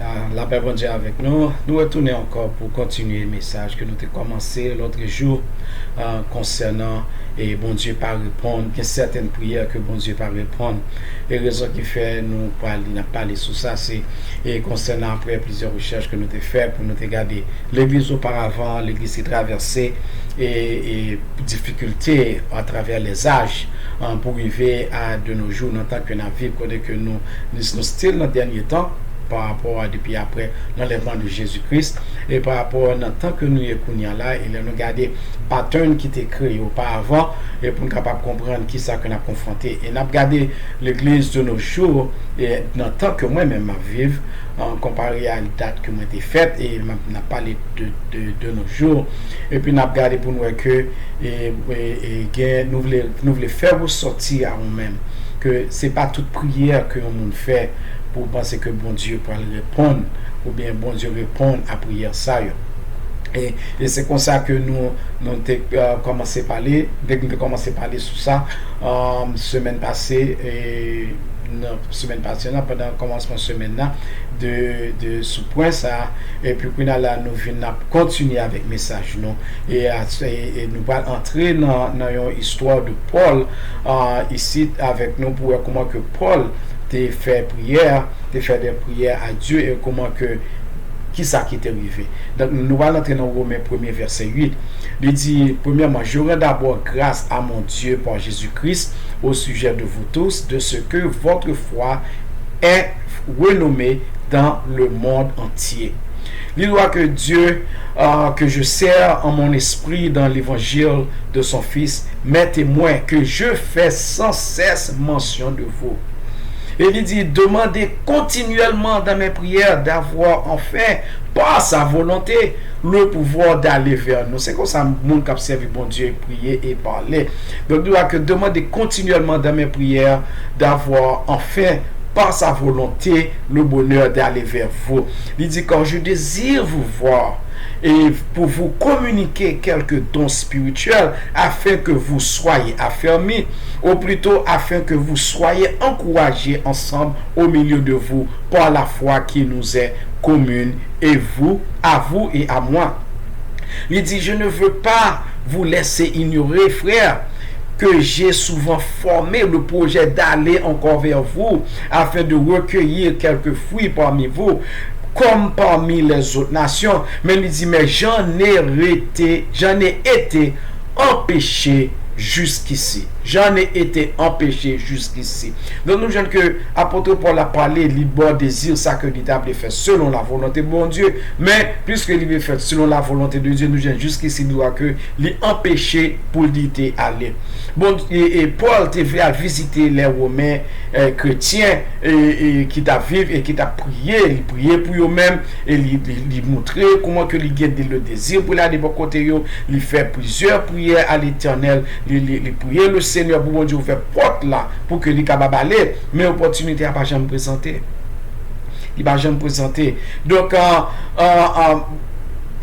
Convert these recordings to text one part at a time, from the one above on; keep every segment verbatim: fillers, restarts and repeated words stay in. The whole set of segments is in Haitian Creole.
Ah, lapè Bondye avèk nou. Nou retounen ankò pou kontinye mesaj ke nou te kòmanse lòt jou, ah, konsènan e Bondye pa reponn. Gen sèten priyè ke Bondye pa reponn. E rezon ki fè nou pral, n ap pale sou sa, se e konsènan apre plizyè rechèch ke nou te fè pou nou te gade legliz oparavan, legliz ki travèse e, e difikilte atravè lèzaj, ah, pou rive a de nos jours, nan tan ke n ap viv, kote ke nou, nou, nou still nan dènye tan, pa rapò a depi apre lanlèvman de Jezi Kris, e pa rapò a nan tan ke nou ye kounye a la, e lè nou gade pattern ki te kreye oparavan, e pou n kapab konprann kisa ke n ap konfwonte. E n ap gade legliz de nos jours, e nan tan ke mwen menm m ap viv, an konpare a dat ke mwen te fèt, e m ap, n ap pale de, de, de nos jours, epi n ap gade pou n wè ke e, e, e gen, nou vle, nou vle fè resòti a ou menm ke se pa tout priyè ke yon moun fè pou w panse ke Bondye pral reponn, oubyen Bondye reponn a priyè sa yo. E, e se konsa ke nou, nou te, euh, kòmanse pale, dèk nou te kòmanse pale sou sa, euh, semèn pase, e nan semèn pase nan, pandan kòmansman semèn nan, de, de sou pwen sa, epi kounye a la nou vin ap kontinye avèk mesaj nou. E, a, e, e nou pral antre nan, nan yon istwa de Pòl, ah, isit avèk nou pou wè kòman ke Pòl te fè priyè, te fè de priyè a Dye e kòman ke, kisa ki te rive. Donk, nou pral antre nan Women premye vèsè uit. Li di, premièrement, je rends d'abord grâce à mon Dieu par Jésus-Christ au sujet de vous tous, de ce que votre foi est renommée dans le monde entier. Li dwa ke Dieu, euh, que je sers en mon esprit dans l'évangile de son Fils, m'est témoin que je fais sans cesse mention de vous. Et il dit, demandez continuellement dans mes prières d'avoir enfin, par sa volonté, le pouvoir d'aller vers nous. Se konsa moun k ap sèvi Bondye priye e pale. Donk, li dwa ke demandez continuellement dans mes prières d'avoir enfin par sa volonté, le bonheur d'aller vers vous. Li di, car je désire vous voir et pour vous communiquer quelques dons spirituels afin que vous soyez affermis, ou plutôt afin que vous soyez encouragés ensemble au milieu de vous par la foi qui nous est commune et vous, à vous et à moi. Li di, je ne veux pas vous laisser ignorer, frères, que j'ai souvent formé le projet d'aller encore vers vous, afin de recueillir quelques fruits parmi vous, comme parmi les autres nations. Men li di, mais j'en ai été, j'en ai été empêché jusqu'ici. J'en ai été empêché jusqu'ici. Donk nou jwenn ke apot Pòl ap pale, li ba w dezi sa ke li ta vle fè selon la volonte Bondye. Men, piske li vle fè selon la volonte de Dye, nou jwenn jiskisi li dwa ke li anpeche pou li te ale. Bon, e, e Pòl te vle al vizite lè Women, e, kretyen, e, e ki t ap viv e ki t ap priye. Li priye pou yo menm, e li, li, li montre kòman ke li gen de, le dezi pou l ale bò kote yo. Li fè plizyè priyè a Letènèl. Li, li, li priye le Senyè pou Bondye ouvè pòt la pou ke li kapab ale. Men opòtinite a pa janm prezante. Li pa janm prezante. Donk, an, an, an,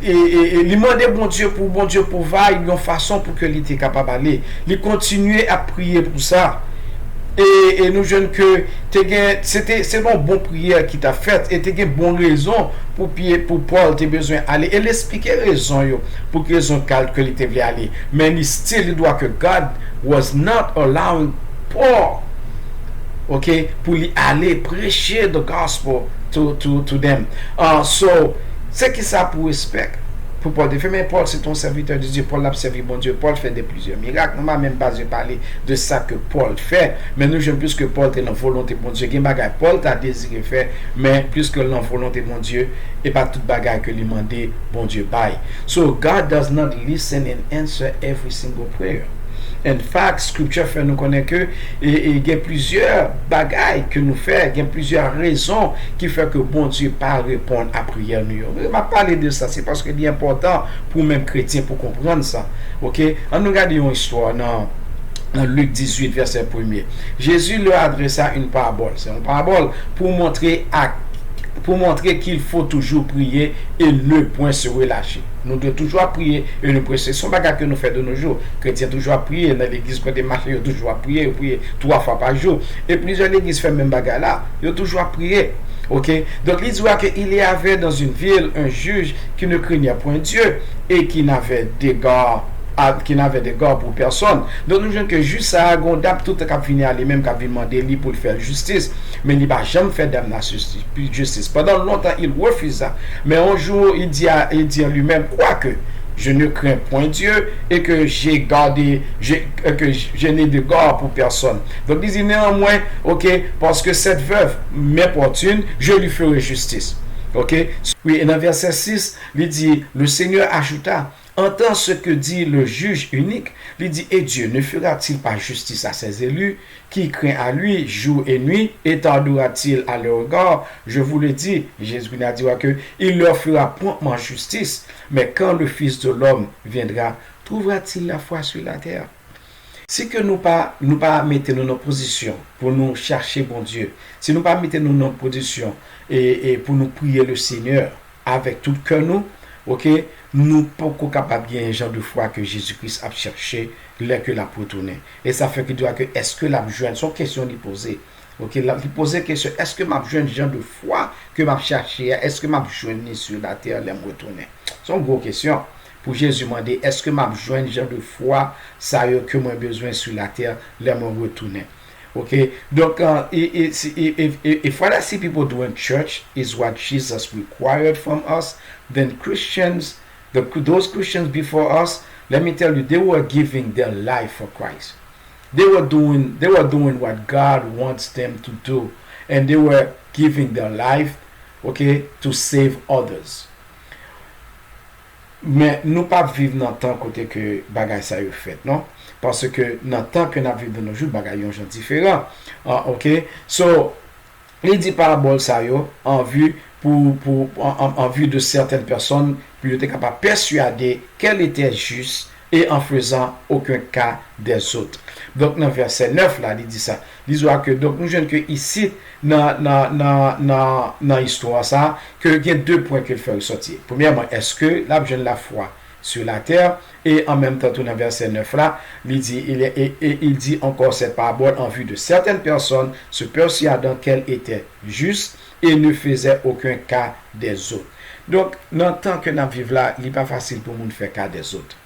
e, e, e, li mande Bondye pou Bondye pwovay yon fason pou ke li te kapab ale. Li kontinye ap priye pou sa. E, e nou jwenn ke te gen, se te, se yon bon priyè ki t ap fèt, e te gen bon rezon pou pye, pou Pòl te bezwen ale. E l esplike rezon yo, pou ki rezon kal ke li te vle ale. Men li still, li dwa ke God was not allowing Paul, ok, pou li ale preche the gospel to, to, to them. Uh, so, se ki sa pou respect pou Pòl te fè? Men Pòl se te yon sèvitè de Dye. Pòl ap sèvi Bondye. Pòl fè de plizyè mirak. Nou pa menm bezwen pale de sa ke Pòl fè. Men nou jwenn plis ke Pòl te nan volonte Bondye. Gen bagay Pòl ta dezire fè, men plis ke l nan volonte Bondye, e pa tout bagay ke li mande Bondye bay. So, God does not listen and answer every single prayer. In fact, scripture fè nou konnen ke e, e gen plizyè bagay ke nou fè, gen plizyè rezon ki fè ke Bondye pa reponn a priyè nou yo. M ap pale de sa, se paske li enpòtan pou menm kretyen pou konprann sa. Ok? Ann nou gade yon istwa nan, nan Lik dizuit, vèsè premye. Jésus leur adressa une parabole. Se yon parabòl pou montre a, pou montre qu'il faut toujours prier et ne point se relâcher. Nou dwe toujou ap priye e nou prese. Se yon bagay ke nou fè de nos jours. Kretyen toujou ap priye. Nan legliz kote mache, yo toujou ap priye. Yo priye twa fwa pa jou. E plizyè legliz fè menm bagay la. Yo toujou ap priye. Ok? Donk, li di w ke il y avait dans une ville un juge qui ne craignait point Dieu et qui n'avait d'égard à, qui n'avait d'égard pour personne. Donk, nou jwenn ke jij sa a, gen yon dam tout tan k ap vini a li menm, k ap vin mande li pou l fè l jistis. Men li pa janm fè dam nan jistis. Pandan lontan, il refusa. Men yon jou, il dit à, il dit en lui-même, quoique je ne crains point Dieu et que j'ai gardé, je, que je n'ai d'égard pour personne. Donk, li di, néanmoins, ok, parce que cette veuve m'importune, je lui ferai justice. Ok? Wi, e nan vèsè sis, li di, le Seigneur ajouta, entends ce que dit le juge unique, li di, et Dieu ne fera-t-il pas justice à ses élus qui craignent à lui jour et nuit, et tardera-t-il à leur égard? Je vous le dis, Jésus vient à dire que il leur fera promptement justice. Mais quand le Fils de l'homme viendra, trouvera-t-il la foi sur la terre? Si ke nou pa, nou pa mete nou nan pozisyon pou nou chache Bondye, si nou pa mete nou nan pozisyon e, e pou nou priye le Senyè avèk tout kè nou, ok, nou poko kapab gen jan de fwa ke Jezi Kris ap chache lè ke l ap retounen. E sa fè ke di ke èske l ap jwenn, se yon kesyon li poze. Ok, la, li poze kesyon, èske m ap jwenn jan de fwa ke m ap chache a, èske m ap jwenn li sou latè lè m retounen? Se yon gwo kesyon pou Jezi mande, èske m ap jwenn jan de fwa sa yo ke mwen bezwen sou latè lè mwen retounen? Ok, donk, uh, if, if, if, if what I see people do in church is what Jesus required from us, then Christians, the, those Christians before us, let me tell you, they were giving their life for Christ. They were doing, they were doing what God wants them to do, and they were giving their life, okay, to save others. Men nou p ap viv nan tan kote ke bagay sa yo fèt, non? Paske nan tan ke n ap viv de nos jours, bagay yon jan diferan. Ah, ok? So, li di parabòl sa yo an vi pou, pou, an, an, an vi de certaines personnes, pou yo te kapab pèswade qu'elle était juste et en faisant aucun cas des autres. Donk, nan vèsè nèf la, li di sa. Li di ke, donk, nou jwenn ke isit, nan, nan, nan, nan, nan istwa sa, ke gen de pwen ke l fè resòti. Premyèman, èske l ap jwenn lafwa sur la terre? E an menm tan tou nan vèsè nèf la, li di, il, et, et il dit encore cette parabole en vue de certaines personnes se persuadant qu'elles étaient justes et ne faisaient aucun cas des autres. Donk, nan tan ke n ap viv la, li pa fasil pou moun fè ka dèzòt.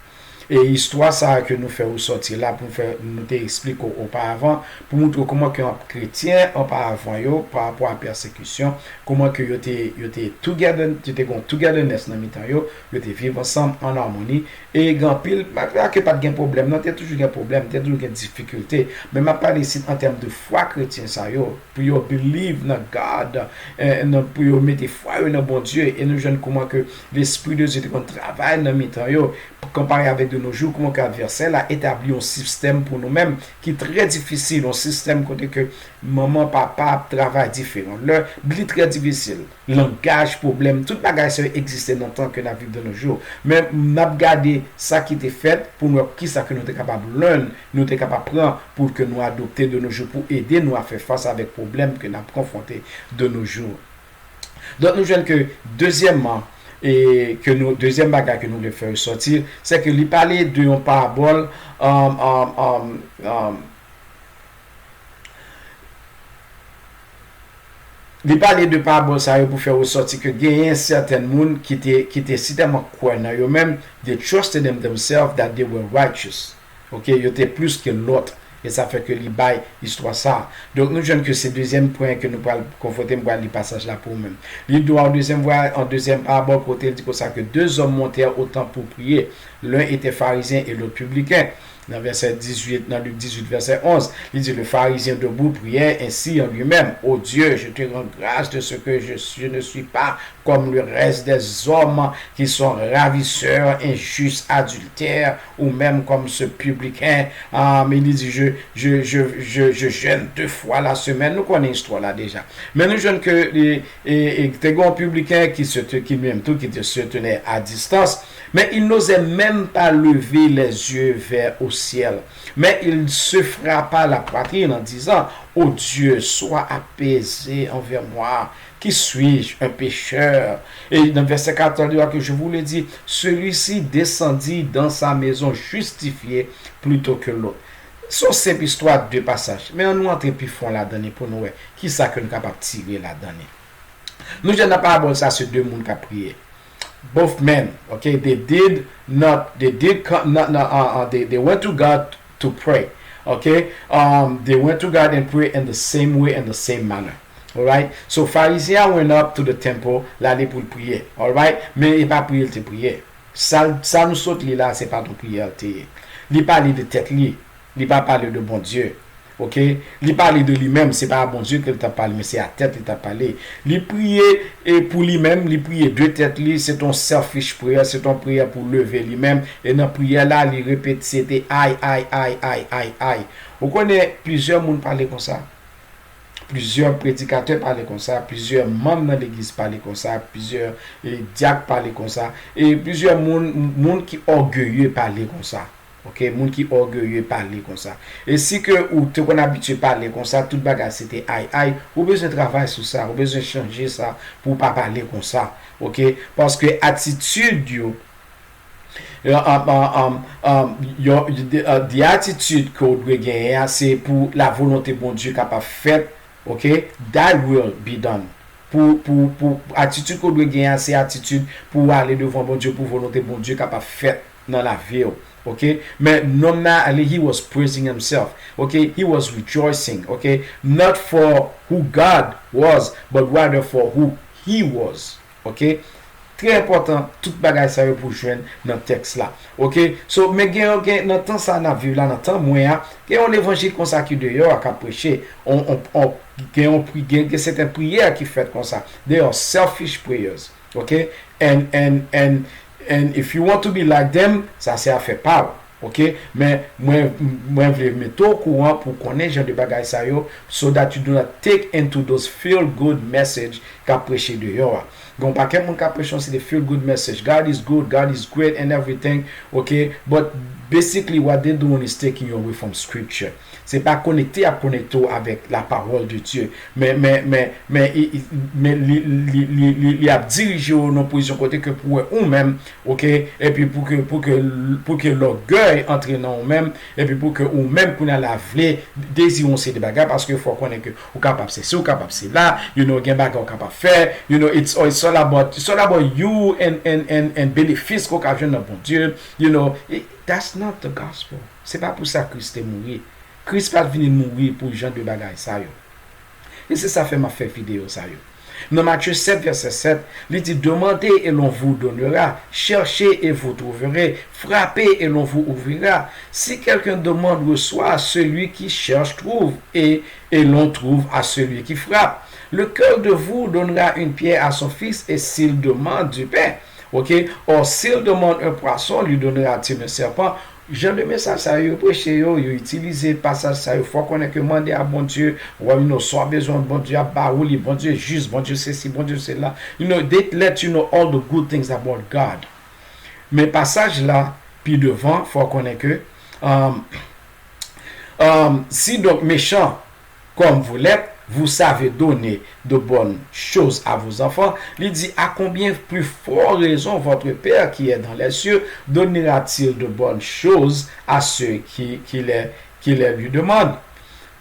E istwa sa a ke nou fè resòti la, pou nou fè, nou te eksplike w oparavan, pou montre w kòman ke kretyen oparavan yo, pa rapò a pèsekisyon, kòman ke yo te, yo te together, yo te gon togetherness nan mitan yo, yo te viv ansanm an amoni, e gen anpil, malgre ke pa t gen pwoblèm, non, te toujou gen pwoblèm, te toujou gen difikilte, men m ap pale isit an tèm de fwa kretyen sa yo, pou yo believe nan God, eh, nan, pou yo mete fwa yo nan Bondye, e nou jwenn kòman ke Lespri de Dye te konn travay nan mitan yo, konpare avèk de nos jours, kòman ke advèsè la etabli yon sistèm pou nou menm ki trè difisil, yon sistèm kote ke manman, papa ap travay diferan. Lè, li trè difisil. Langaj, pwoblèm, tout bagay sa yo egziste nan tan ke n ap viv de nos jours. Men n ap gade sa ki te fèt pou nou wè kisa ke nou te kapab learn, nou te kapab pran pou ke nou adopte de nos jours pou ede nou a fè fas avèk pwoblèm ke n ap konfwonte de nos jours. Donk, nou jwenn ke dezyèmman, e ke nou, dezyèm bagay ke nou vle fè resòti, se ke li pale de yon parabòl, um, um, um, um, li pale de parabòl sa yo pou fè resòti ke genyen sèten moun ki te, ki te sitèlman kwè nan yo menm, they trusted in themselves that they were righteous. Ok, yo te plis ke lòt. E sa fè ke li bay istwa sa. Donk, nou jwenn ke se dezyèm pwen ke nou pral konfwonte, m pral li pasaj la pou ou menm. Li di w an dezyèm vwa, an dezyèm parabòl, kote l di konsa ke deux hommes montèrent au temple pour prier. L'un était pharisien et l'autre publicain. Nan vèsè dizuit, nan Lik dizuit, vèsè onz, li di, le pharisien debout priait ainsi en lui-même, Ô Dieu, je te rends grâce de ce que je, je ne suis pas comme le reste des hommes qui sont ravisseurs, injustes, adultères, ou même comme ce publicain. Ah, men li di, je, je, je, je, je jeûne deux fois la semaine. Nou konnen istwa la deja. Men nou jwenn ke li, e, e, te gen yon pibliken ki se te, ki menm tou, ki te se tenait à distance. Mais il n'osait même pas lever les yeux vers au ciel. Mais il se frappa la poitrine en disant, Ô Dieu, sois apaisé envers moi, qui suis-je, un pécheur? Et dans verset quatorze, il dira que je vous le dis, celui-ci descendit dans sa maison justifié plutôt que l'autre. Se yon senp istwa de pasaj, men ann nou antre pi fon ladan li pou nou wè kisa ke nou kapab tire ladan li. Nou jwenn nan parabòl sa se de moun k ap priye. Both men, okay, they did not, they did co- not, not, uh, uh, they, they went to God to pray. Okay, um, they went to God and pray in the same way, in the same manner. Alright, so Farizyen an went up to the temple, l ale pou l priye. Alright, men e pa priye l te priye. Sa, sa nou sot li la, se pa t yon priyè l te ye. Li pale de tèt li, li pa pale de Bondye. Oke? Li pale de li menm, se pa a Bondye ke l t ap pale, men se a tèt li t ap pale. Li priye e pou li menm, li priye de tèt li, se t on selfish prayer, se t on priyè pou leve li menm. E nan priyè la, li repete, se te ay, ay, ay, ay, ay, ay. Ou konnen, plizyè moun pale konsa. Plizyè predikatè pale konsa, plizyè manm nan legliz pale konsa, plizyè e, dyak pale konsa, e plizyè moun, moun ki ògeye pale konsa. Oke, moun ki ògeye pale konsa. E si ke ou te konn abitye pale konsa, tout bagay se te ay ay, ou bezwen travay sou sa, ou bezwen chanje sa pou w pa pale konsa. Oke, paske atitid yo, yo, um, um, um, um, yo, the, uh, the attitude ke w dwe genyen a, se pou la volonte Bondye kapab fèt. Oke, thy will be done. Pou, pou, pou atitid ke w dwe genyen an, se atitid pou w ale devan Bondye, pou volonte Bondye kapab fèt nan lavi w. Oke, men nonm nan, he was praising himself. Oke, he was rejoicing. Oke, not for who God was, but rather for who he was. Oke, trè enpòtan, tout bagay sa yo pou jwenn nan tèks la. Oke, so, men gen, gen nan tan sa n ap viv la, nan tan mwen an, gen yon levanjil konsa ki deyò a k ap preche, on, on, on, gen yon pri, gen, gen sèten priyè ki fèt konsa. They are selfish prayers. Oke, and, and, and, and if you want to be like them, sa se afè pa w. Oke, men mwen, mwen vle mete w okouran pou konnen jan de bagay sa yo, so that you do not take into those feel good message k ap preche deyò a. Gen yon pakèt moun k ap preche yon seri de feel good message. God is good, God is great and everything. Oke, but basically what they doing is taking you away from scripture. Se pa konekte y ap konekte w avèk la parole de Dieu. Men, men, men, men, i- i- men li, li, li, li, li ap dirije w nan pozisyon kote ke pou wè ou menm, oke, epi pou ke, pou ke, pou ke lògèy antre nan ou menm, epi pou ke ou menm kounye a la vle dezire yon seri de bagay, paske fò w konnen ke ou kapab se si, ou kapab se la, you know, gen bagay ou kapab fè, you know, it's, it's all about, it's all about you and, and, and, and benefis ke w ka jwenn nan Bondye, you know, it- that's not the gospel. Se pa pou sa Kris te mouri. Kris pa t vini mouri pou jan de bagay sa yo. E se sa fè m ap fè videyo sa yo. Nan Matye sèt vèsè sèt, li di, demandez et l'on vous donnera, cherchez et vous trouverez, frappez et l'on vous ouvrira. Si quelqu'un demande, reçoit, celui qui cherche trouve, et, et l'on trouve à celui qui frappe. Lequel de vous donnera une pierre à son fils et s'il demande du pain? Ok? Or, s'il demande un poisson, lui donnera-t-il un serpent? Jan de mesaj sa yo, yo preche yo, yo itilize pasaj sa yo. Fò w konnen ke mande a Bondye, w ap, you know, sa w bezwen, Bondye ap ba ou li, Bondye jis, Bondye sesi, Bondye sela. You know, they let you know all the good things about God. Men pasaj la, pi devan, fò w konnen ke, um, um, si donc méchant comme vous l'êtes, vous savez donner de bonnes choses à vos enfants, li di, à combien plus forte raison votre Père qui est dans les cieux donnera-t-il de bonnes choses à ceux qui, qui les, qui les lui demandent?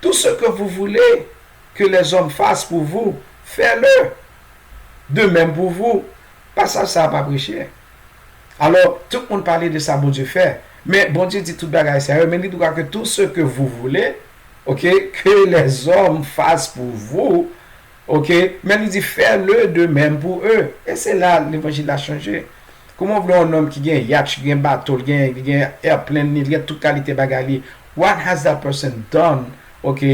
Tout ce que vous voulez que les hommes fassent pour vous, faites-le de même pour vous. Pasaj sa a pa preche. Alò, tout moun pale de sa Bondye fè. Men Bondye di tout bagay sa yo, men li di ke tout ce que vous voulez, ok, que les hommes fassent pour vous, ok, men li di faites-le de même pour eux. E se la levanjil la chanje. Kouman w vle yon nonm ki gen yacht, ki gen bato, li gen, li gen airplane, li gen tout kalite bagay li? What has that person done, ok,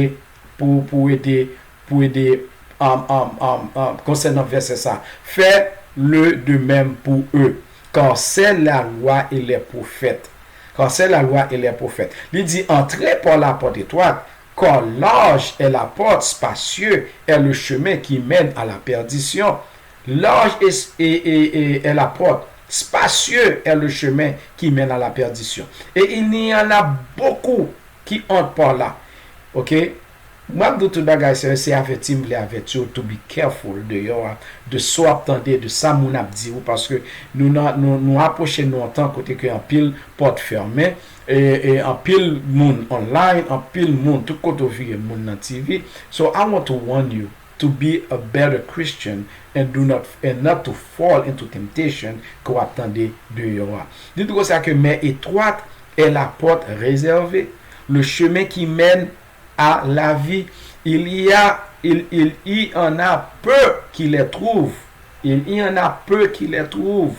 pou, pou ede, pou ede, um, um, um, um, konsènan vèsè sa? Faites-le de même pour eux, car c'est la loi et les prophètes. Car c'est la loi et les prophètes. Li di, entrez par la porte étroite, car large est la porte, spacieux est le chemin qui mène à la perdition. Large est, est, est, est, est la porte, spacieux est le chemin qui mène à la perdition. Et il y en a beaucoup qui entrent par là. Ok? Mwen ap di w tout bagay sa yo, se avèti m vle avèti w, to be careful deyò a, de sa w ap tande, de sa moun ap di w, paske nou nan, nou, nou apwoche nou an tan kote ke anpil pòt fèmen, e, e anpil moun online, anpil moun, tout kote w vire moun nan T V. So, I want to warn you. to be a better Christian and do not and not to fall into temptation ke w ap tande deyò a. Li di konsa ke mais étroite est la porte réservée, le chemin qui mène à la vie, il y a il, il y en a peu qui les trouvent. Il y en a peu qui les trouvent.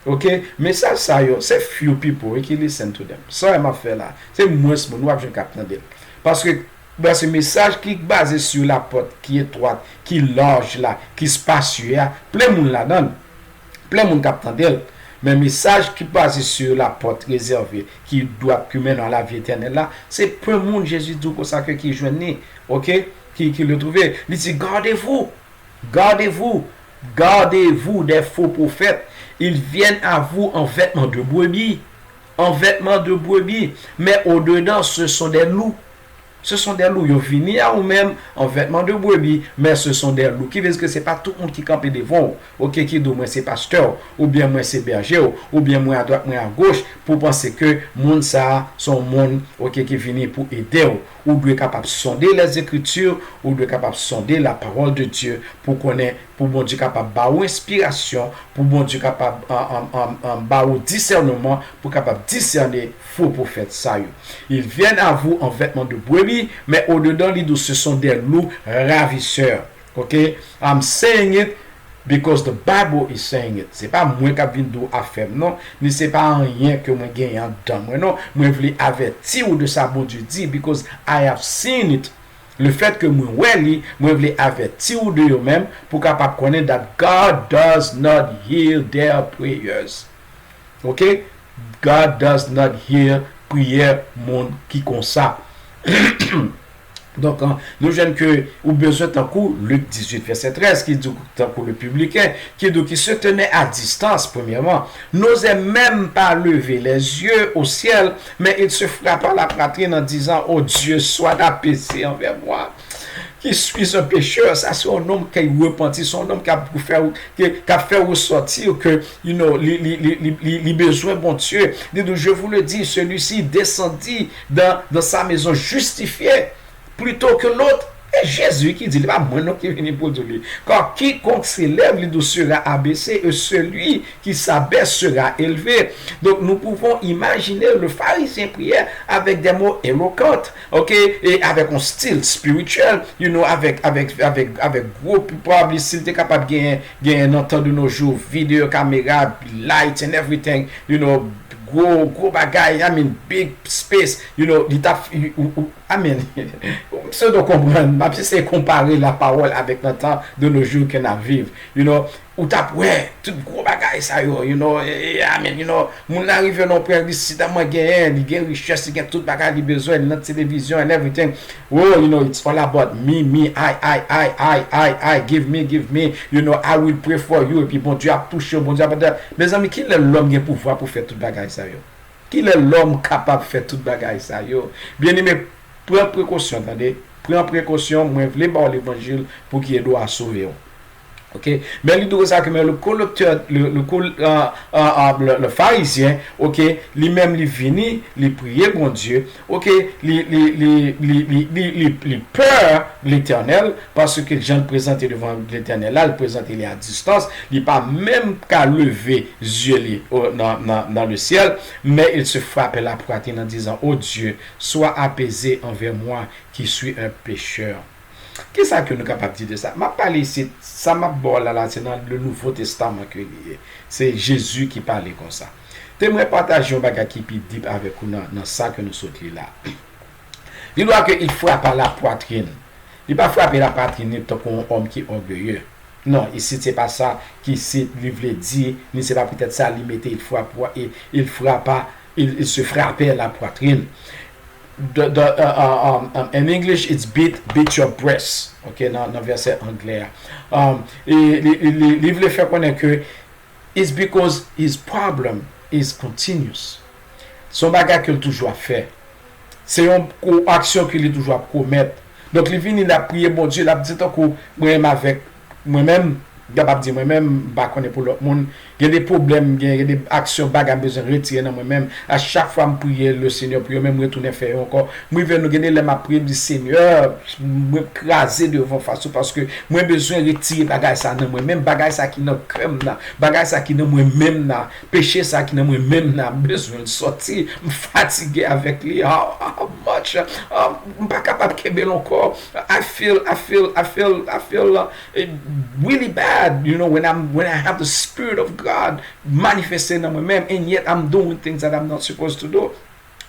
Ok, mesaj sa yo, se few people wi ki listen to them. Sa yo m ap fè la, se mwens moun w ap jwenn k ap tande l. Paske, paske mesaj ki baze sou la pòt ki etwat, ki laj la, ki spasye a, plen moun ladan l. Plen moun k ap tande l. Men mesaj ki baze sou la pòt rezève, ki dwat, ki mennen a lavi etènèl la, se plen moun Jezi di w konsa ke ki jwenn li. Ok, ki, ki le twouve. Li di, gardez-vous, gardez-vous, gardez-vous des faux prophètes. Ils viennent à vous en vêtements de brebis, en vêtements de brebis, mais au-dedans, ce sont des loups. Ce sont des loups. Yo vini a ou menm an vètman de brebi, men ce sont des loups. Ki vle di ke se pa tout moun ki kanpe devan w, ok, ki di w mwen se pastè w, oubyen mwen se bèje w, oubyen mwen adwat, mwen agoch, pou w panse ke moun sa a se yon moun, ok, ki vini pou ede w. Ou dwe kapab sonde les Écritures, ou dwe kapab sonde la parole de Dieu pou konnen, pou Bondye kapab ba ou enspirasyon, pou Bondye kapab an, an, an, an, ba ou disèneman pou kapab disène fo pwofèt sa yo. Ils viennent à vous en vêtements de brebis, mais au-dedans, li di w, ce sont des loups ravisseurs. Ok? I'm saying it because the Bible is saying it. Se pa mwen k ap vin di w afè m non, ni se pa anyen ke mwen genyen anndan mwen non. Mwen vle avèti w de sa Bondye di, because I have seen it. Le fait que mwen wè li, mwen vle avèti w de yo menm pou kapab konnen that God does not hear their prayers. Ok? God does not hear priyè moun ki konsa. Donk, an, nou jwenn ke ou bezwen tankou Lik dizuit vèsè trèz ki di w tankou le publicain, ki di w qui se tenait à distance, premièrement, n'osait même pas lever les yeux au ciel, mais il se frappa la poitrine en disant, oh Dieu, sois apaisé envers moi, qui suis un pécheur. Sa se yon nonm ki repanti, se yon nonm k ap fè, ki, k ap fè resòti ke, you know, li, li, li, li, li, li bezwen Bondye. Li di, je vous le dis, celui-ci descendit dans, dans sa maison justifié plutôt que l'autre. E Jezi ki di, li pa mwen non ki vini pou di li. Car quiconque s'élève, li di, sera abaissé, et celui qui s'abaisse sera élevé. Donc nous pouvons imaginer le pharisien priait avec des mots éloquents, ok, e avèk yon stil spirityèl, you know, avèk, avèk, avèk, avèk gwo, probably, si l te kapab genyen, genyen nan tan de nos jours, videyo, kamera, light and everything, you know, gwo, gwo bagay, I mean, big space, you know, li t ap, ou, ou, I mean, misye dwe konprann, m ap eseye konpare la parole avec nan tan de nos jours ke n ap viv, you know, ou t ap wè tout gwo bagay sa yo, you know, e, e, I mean, you know, moun nan rive nan pwen, li sitèlman genyen, li gen richès, li gen tout bagay li bezwen, li nan televizyon and everything. Oh, you know, it's all about me, me, I, I, I, I, I, I, give me, give me, you know, I will pray for you, epi Bondye ap touche w, Bondye ap, mezanmi, kilè lòm gen pouvwa pou fè tout bagay sa yo? Kilè lòm kapab fè tout bagay sa yo? Byeneme, pran prekosyon, tande. Pran prekosyon, mwen vle ba w levanjil pou ki Edwa sove w. Ok? Men li di konsa ke, men le corrupteur, le, le, cor- ah, ah, ah, le, le pharisien, ok, li menm li vini, li priye Bondye, ok, li, li, li, li, li, li, li, li pè Letènèl, paske jan l prezante devan Letènèl la, li prezante li a distans, li pa menm ka leve zye li o, nan, nan, nan le ciel, mais il se frappait la poitrine en disant, oh Dieu, sois apaisé envers moi qui suis un pécheur. Kisa ke nou kapab di de sa? M ap pale isit, sa m ap ba w la, la, se nan le Nouveau Testament ke li ye. Se Jezi ki pale konsa. Te mwen pataje yon bagay ki pi deep avèk ou nan, nan sa ke nou sot li la. Li di ke il frappa la poitrine. Li pa frape la poitrine li tankou yon òm ki ògeye. Non, isit se pa sa ki isit li vle di, ni se pa petèt sa li mete il frappa, il, il frappa, il, il se frappait la poitrine. The, the, uh, uh, um, um, in English, it's beat, beat your breast. Ok, nan, nan vèsè anglè a. Um, e li, li, li, li vle fè konnen ke it's because his problem is continuous. Se yon bagay ke l toujou ap fè. Se yon ko- aksyon ke li toujou ap komèt. Donk, li vini, l ap priye Bondye, l ap di tankou, mwen menm avèk mwen menm, M kapab di mwen menm, m pa konnen pou lòt moun. Gen de pwoblèm, gen, gen de aksyon, bagay m bezwen retire nan mwen menm. A chak fwa m priye le Senyè pou yo, men m retounen fè yo ankò. M rive nou gen de lè m ap priye, m di, Senyè, mwen kraze devan fas ou paske mwen bezwen retire bagay sa nan mwen menm, bagay sa ki nan kè m nan, bagay sa ki nan mwen menm nan, peche sa ki nan mwen menm nan, m bezwen l sòti. M fatige avèk li. How, how much? Uh, m pa kapab kenbe l ankò. I feel, I feel, I feel, I feel uh, really bad, you know, when I'm when I have the Spirit of God manifested nan mwen menm, and yet I'm doing things that I'm not supposed to do.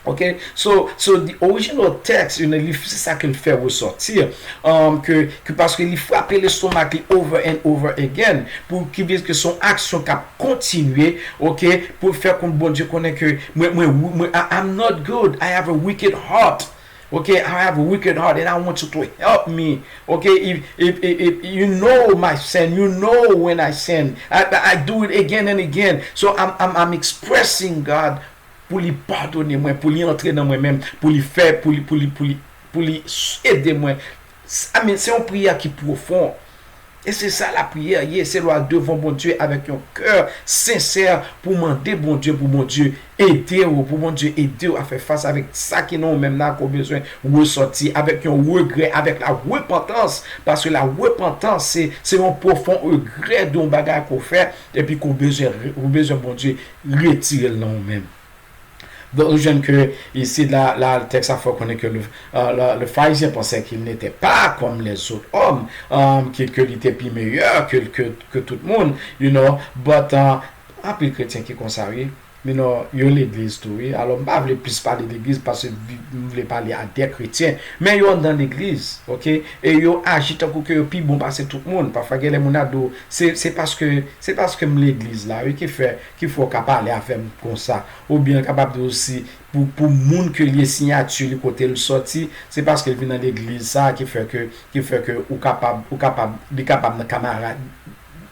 Okay, so so the original text, you know, li se sa ke l fè resòti, um, ke, ke paske li frape lestomak li over and over again, pou ki vle ke son aksyon k ap kontinye, okay, pou fè konn Bondye konnen ke mwen, mwen, mwen, I, I'm not good, I have a wicked heart. Okay, I have a wicked heart and I want you to help me. Okay, if, if, if, if you know my sin, you know when I sin. I, I do it again and again. So I'm, I'm, I'm expressing God pou li padone mwen, pou li antre nan mwen menm, pou li fè, pou li, pou li, pou li, pou li ede mwen. I mean, se yon priyè ki pwofon. E se sa lapriyè ye, se lè w al devan Bondye avèk yon kè sensè pou mande Bondye, pou Bondye ede w, pou Bondye ede w a fè fas avèk sa ki nan ou menm nan ke w bezwen resòti avèk yon regrè, avèk la repantans, paske la repantans se, se yon pwofon regrè de yon bagay ke w fè, epi ke w bezwen, ou bezwen Bondye retire l nan ou menm. Donk, nou jwenn ke isi la, la tèks la fè konnen ke le, euh, le, le Pharisien pensait qu'il n'était pas comme les autres hommes, um, ke, ke li te pi meyè ke, ke, ke tout moun, you know, but, uh, anpil kretyen ki konsa, wi. You know, yo legliz tou, wi. Alò, m pa vle plis pale legliz paske vi- m vle pale a de kretyen. Men yo anndan legliz, ok? E yo aji tankou ke yo pi bon pase tout moun. Pafwa, gen lè moun ap di w, se, se paske, se paske m legliz la, wi, ki fè, ki fè w ka pale avè m konsa. Oubyen l kapab di w si pou, pou moun ke l ye siyati li kote l sòti, se paske l vin nan legliz sa a ki fè ke, ki fè ke ou kapab, ou kapab, li kapab nan kamarad,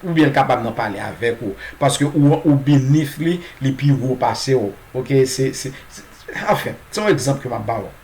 oubyen l kapab nan pale avèk ou. Paske ou, ou benif li, li pi wo pase w. Ok, se, se, se, anfen, se yon egzanp ke m ap ba w.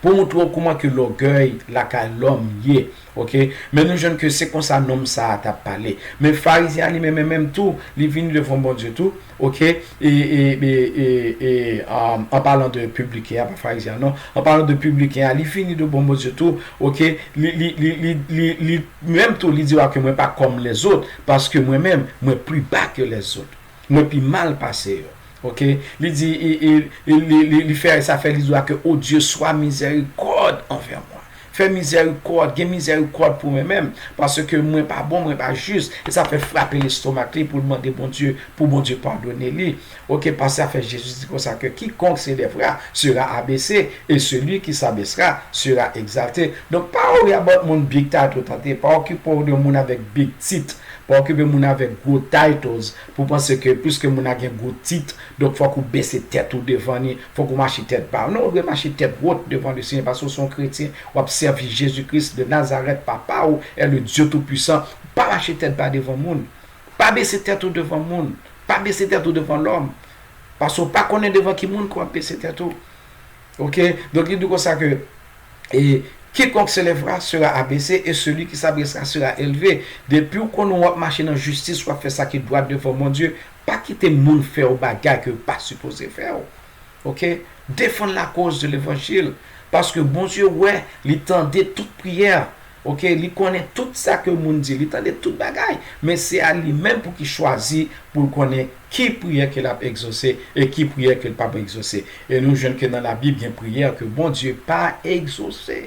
Pou montre w kouman ke lògèy lakay lòm ye. Ok, men nou jwenn ke se konsa nonm sa a t ap pale. Men Farizyen an li menm, menm tou, li vini devan Bondye tou, ok, e, e, e, e, e, um, an palan de pibliken an, pa Farizyen an non, an palan de pibliken an, li vini devan Bondye tou, ok, li, li, li, li, li, li, menm tou, li di w ke mwen pa kòm lèzòt, paske mwen menm, mwen pli ba ke lèzòt. Mwen pi mal pase yo. Ok? Li di, e, e, e, li, li, li fè sa fè li di w ke, O Dye, swa mizèrikòd anvè mwen. Fè mizèrikòd, gen mizèrikòd pou mwen menm, paske mwen pa bon, mwen pa jis. E sa fè frape lestomak li pou l mande Bondye, pou Bondye padone li. Ok, paske sa fè Jezi di konsa ke quiconque s'élèvera sera abaissé, et celui qui s'abaissera sera exalté. Donk, pa worry about moun big title, tande, pa okipe w de moun avèk big tit. Pa okipe moun avèk gwo titles pou panse ke piske moun nan gen gwo tit, donk fòk ou bese tèt ou devan li, fòk ou mache tèt ba. Non, ou dwe mache tèt wot devan Lesenyè paske ou se yon kretyen, w ap sèvi Jezi Kris de Nazarèt, Papa w est le Dieu Tout-Puissant. Pa mache tèt ba devan moun. Pa bese tèt ou devan moun. Pa bese tèt ou devan lòm. Paske ou pa konnen devan ki moun ke w ap bese tèt ou. Ok? Donk, li di konsa ke, e, quiconque s'élèvera sera abaissé, et celui qui s'abaissera sera élevé. Depi w konnen w ap mache nan jistis, w ap fè sa ki dwat devan Bondye, pa kite moun fè w bagay ke w pa sipoze fè w. Ok? Défendre la cause de l'évangile. Paske Bondye wè, li tande tout priyè. Ok? Li konnen tout sa ke moun di, li tande tout bagay. Men se a li menm pou ki chwazi, pou l konnen ki priyè ke l ap egzose e ki priyè ke l p ap egzose. E nou jwenn ke nan Labib, gen priyè ke Bondye pa egzose.